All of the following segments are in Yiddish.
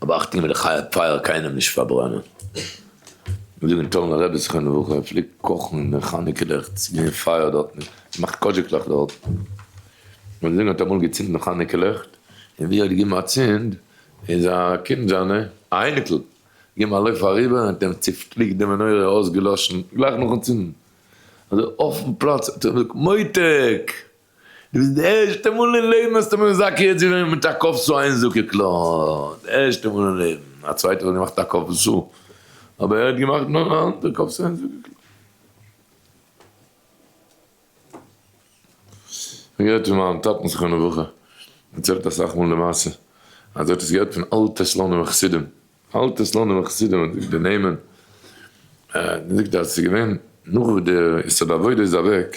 אבער אכטונג מיט די פייער קיינעם נישט פארברענען. מיר זאגן טאלנער רבי זכרונו לברכה ער פלעגט קאכן אין די חנוכה לעכט ס'איז געווען פייער דארטן געמאכט קאזשיקלעך דארט. מיר זאגן האט אמאל געצינדן חנוכה לעכט און ווי ער האט געגעבן א צינד איז א קינד זיינע א אייניקל געגעבן א לויף אריבער און האט אים צופליקט די מנורה אויסגעלאשן גלייך נאכן צינדן אזוי אויפן פלאץ האט ער אים געזאגט מותק! דו ביסט די ערשטע מאל אין לעבן האסטו מיר מזכה יעצט געווען מיט א כבשו אין זקוק לו, די ערשטע מאל אין לעבן, א צווייטער האט געמאכט א כבשו, אבער ער האט געמאכט נאר א אנדערע כבשו אין זקוק לו. כ'האב געהערט פון מיין טאטן זכרונו לברכה, דערציילט אסאך מאל די מעשה, אז ער האט עס געהערט פון אלטע סלאנימער חסידים, אלטע סלאנימער חסידים האט געזאגט די נעמען, זאגט אז ס'איז געווען נאך וואס די יסוד העבודה איז אוועק,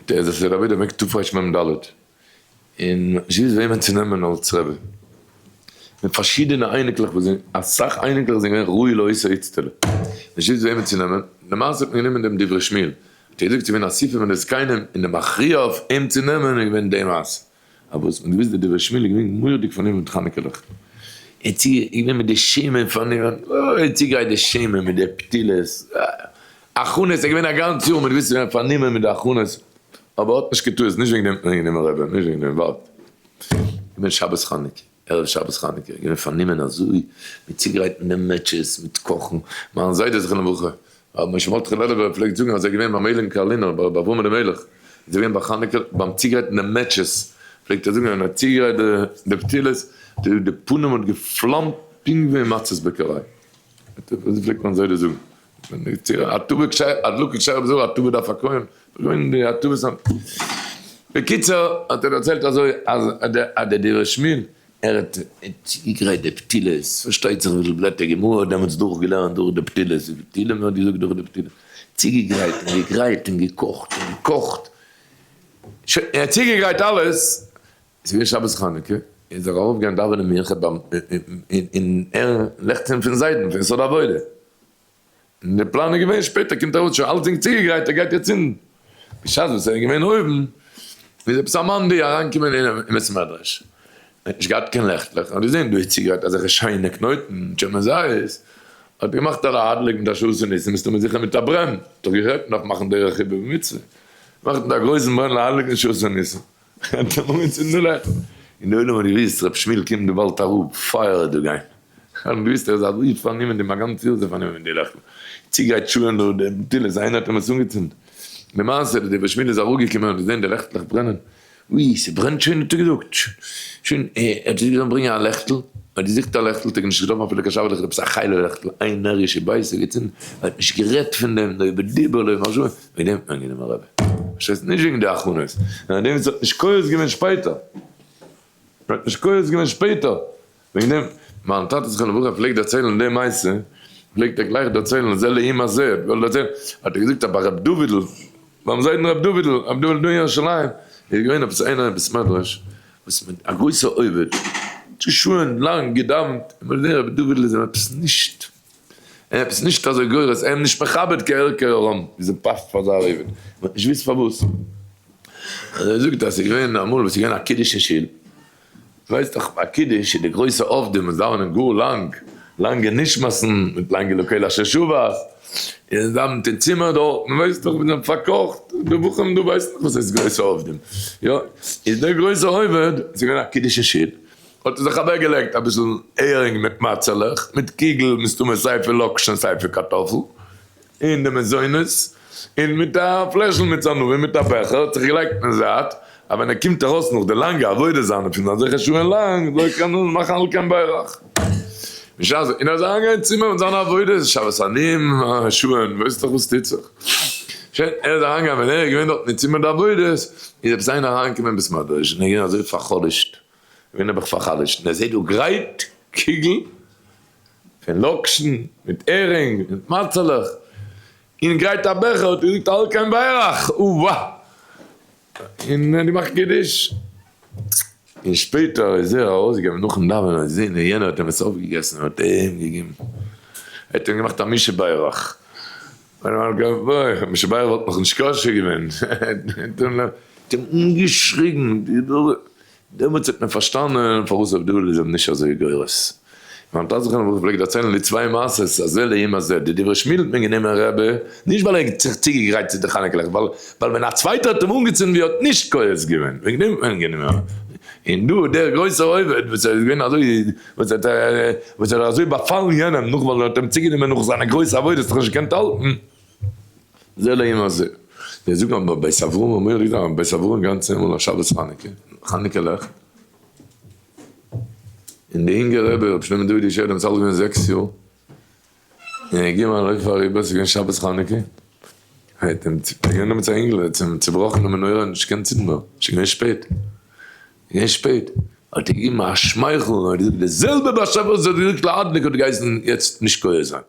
די יסוד העבודה אוועק תרמ"ד, און מ'האט נישט געוואוסט וועמען צו נעמען אלס רבי, מיט פארשידענע אייניקלעך וואס זענען, אסאך אייניקלעך זענען געווען ראוי לאותו איצטלא, נישט געוואוסט וועמען צו נעמען, למעשה האט מען גענומען דעם דברי שמואל, האט ער געזאגט ס'איז געווען אסיפה מיט די זקנים און די מכריע אויף אים צו נעמען איז געווען די מעשה. אבער וואס מען האט געוואוסט די דברי שמואל איז געווען מורא'דיג פארנומען מיט חנוכה לעכט, ער איז געווען מיט די שמן פארנומען, אוי ער צוגרייט די שמן מיט די פתילות, הכנות, ער איז געווען א גאנץ יאר מען האט געוואוסט ער איז געווען פארנומען מיט די הכנות, אבער האט נישט קיין טעות, נישט וועגן דעם האט מען אים גענומען רבי, נישט וועגן דעם, ווארט, געווען שבת חנוכה, ערב שבת חנוכה, געווען פארנומען אזוי מיט צוגרייטן די מעטשעס, מיט קאכן, מיין זיידע זכרונו לברכה, רבי משה מרדכי לעלובער פלעגט זאגן אז ער איז געווען ביים הייליגן קארלינער ביי רבי אברהם אלימלך, איז ער געווען ביי חנוכה ביים צוגרייטן די מעטשעס, פלעגט ער זאגן ווען ער האט צוגעגרייט די פתילות, די פנים האט געפלאמט פונקט ווי אין מצות בעקעריי, אזוי פלעגט מיין זיידע זאגן, הדלקה כשרה בזהר הטבה דארף א כהן, בקיצור האט ער דערציילט אזוי אז דער דברי שמואל ער האט צוגעגרייט די פתילות, פארשטייט זיך וויפיל בלעטער גמרא האט דעמאלטס דורכגעלערנט דורך די פתילות, וויפיל תהילים מען האט געזאגט דורך די פתילות, צוגעגרייט און געגרייט און געקאכט און געקאכט, שוין ער האט צוגעגרייט אלעס, עס איז געווען שבת חנוכה, איז ער ארויפגעגאנגען דאווענען מנחה ביים אין לעכטען פון זיידן פון יסוד העבודה. און די פלאן איז געווען שפעטער קומט ארויס שוין אלצדינג צוגעגרייט ער גייט יעצט צינדן. בשעת וואס ער איז געווען אויבן איז עפעס א מאן דהוא אריינגעקומען אין בית מדרש, ער האט נישט געהאט קיין לעכטלעך, ער האט געזען דא איז צוגעגרייט אזעלכע שיינע קנויטן שמן זית, האט ער געמאכט א להדליק מיט א שעשה ניסים מסתמא זיכער מיט א ברען, האט דאך געהערט מען דארף מאכן דרך חיבה במצוה, מאכט מיט א גרויסן ברען להדליק מיט שעשה ניסים. האט ער אנגעצינדן די לעכט, און די עולם האט געוויסט ר' שמואל קומט דא באלד אראפ, פייער וועט דא גיין, האבן געוויסט ער איז אזוי פארנומען דעם א גאנץ יאר איז ער פארנומען מיט די לעכט, צוגרייט שעה'ן דא די פתילות, איינער האט אים עס אנגעצינדן, למעשה דער ר' שמואל איז אראפגעקומען און געזען די לעכטלעך ברענען, אוי ס'ברענט שוין האט ער געזאגט, שוין ער האט זיך געזאלט ברענגען א לעכטל, ער האט געזוכט א לעכטל האט ער נישט געטראפן אפילו קיין שבת לעכטל, עפעס א חלב לעכטל, איין נערישע בייס האט געצינדן, ער האט נישט גערעדט פון דעם לא בדיבור לא במחשבה, וועגן דעם האט מען גענומען רבי. פארשטייסט? נישט וועגן די הכנות, נאר דעם וואס האט נישט כועס געווען שפעטער. ער האט נישט כועס געווען שפעטער. וועגן דעם, מיין טאטע זכרונו לברכה פלעגט דערציילן די מעשה, פלעגט ער גלייך דערציילן זה לעומת זה, האט געוואלט דערציילן, האט ער געזאגט אז ביי ר' דוד'ל, ביים זיידן ר' דוד'ל, ר' דוד'ל דא אין ירושלים, איז געווען עפעס איינער אין בית מדרש, וואס מיט א גרויסע עובד, שעה'ן לאנג געדאווענט, און מ'האט געזען ר' דוד'ל איז אים עפעס נישט. עפעס נישט אזוי גורס, אים נישט מכבד כערכי הרם, ווי ס'פאסט פאר אזא עובד, מ'האט נישט געוואוסט פארוואס. אז ער זאגט אז ס'איז געווען אמאל וואס ס'איז געווען א קידוש אין שול, ווייסט דאך ביי קידוש איז די גרויסע עובדים וואס דאווענען גאר לאנג, לאנגע נשמת'ן, מיט לאנגע לקל אשר שבת, און דאווענט אין צימער דארט, מ'ווייסט דאך ווי זיי זענען פארקאכט, די בחורים דא ווייסן דאך וואס הייסט גרויסע עובדים, יא, איז דער גרויסער עובד, ס'איז געווען א קידוש אין שול, האט ער זיך אוועקגעלייגט אביסל הערינג מיט מצה'לעך, מיט קוגל, מסתמא סיי פון לאקשן סיי פון קארטאפל, און די מזונות, און מיט א פלעשל מיץ ענבים מיט א בעכער, האט זיך געלייגט אין זייט, אז ווען ער קומט ארויס נאך די לאנגע עבודה זיינע פון אזעלכע שעה'ן לאנג, זאל ער קענען מאכן על כן בירך. בשעת און ער איז אריינגעגאנגען אין צימער מיט זיינע עבודות, שבת עניים, שעה'ן, ווייסט דאך וואס טוט זיך. שוין, ער איז אריינגעגאנגען, ווען ער איז געווען דארט אין צימער די עבודות, איז עפעס איינער אריינגעקומען אין בית מדרש, און ער איז געווען אזוי פאר'חלש'ט, געווען נעבעך פאר'חלש'ט, און ער זעט דא גרייט קוגל פון לאקשן מיט הערינג מיט מצה'לעך, און גרייט א בעכער, האט ער געזאגט על כן בירך, אוה! און ער האט געמאכט קידוש, און שפעטער איז ער ארויסגעגאנגען נאכן דאווענען האט געזען ווי יענער האט אים עס אויפגעגעסן און האט אים געגעבן, ער האט אים געמאכט א מי שבירך. מי שבירך וואלט נאך נישט כשר געווען, האט אים אנגעשריגן, דעמאלטס האט מען פארשטאנען פארוואס רבי דוד'ל איז אים נישט אזוי גורס. מיין טאטע זכרונו לברכה פלעגט דערציילן די צוויי מעשות הזה לעומת זה, די דברי שמואל האט מען גענומען רבי, נישט ווייל ער האט זיך צוגעגרייט צו די חנוכה לעכט, ווייל ווייל ווען א צווייטער האט אים אנגעצינדן ווי ער האט נישט כועס געווען, וועגן דעם האט מען אים גענומען. און דא דער גרויסער עובד וואס ער איז געווען אזוי, וואס האט וואס ער האט אזוי באפאלן יענעם נאך ווייל ער האט אים צוגענומען נאך זיינע גרויסע עבודות האט זיך נישט געקענט האלטן, זה לעומת זה. זיי זאגן אז ביי בית אברהם האבן מיר געזאגט בית אברהם גאנץ אמאל א שבת חנוכה, חנוכה לעכט, און די אינגע רבי רבי שלמה דוד ישעי' דעמאלטס אלט געווען זעקס יאר, און ער געגעבן א לויף אריבער, ס'איז געווען שבת חנוכה, האט אים געווען דעמאלטס א אינגל, האט אים צובראכן די מנורה, נישט געקענט צינדן מער, שוין געווען שפעט, געווען שפעט, האט ער געגעבן א שמייכל און האט געזאגט די זעלבע באשעפער וואס האט געזאגט להדליק האט געהייסן יעצט נישט כועס זיין.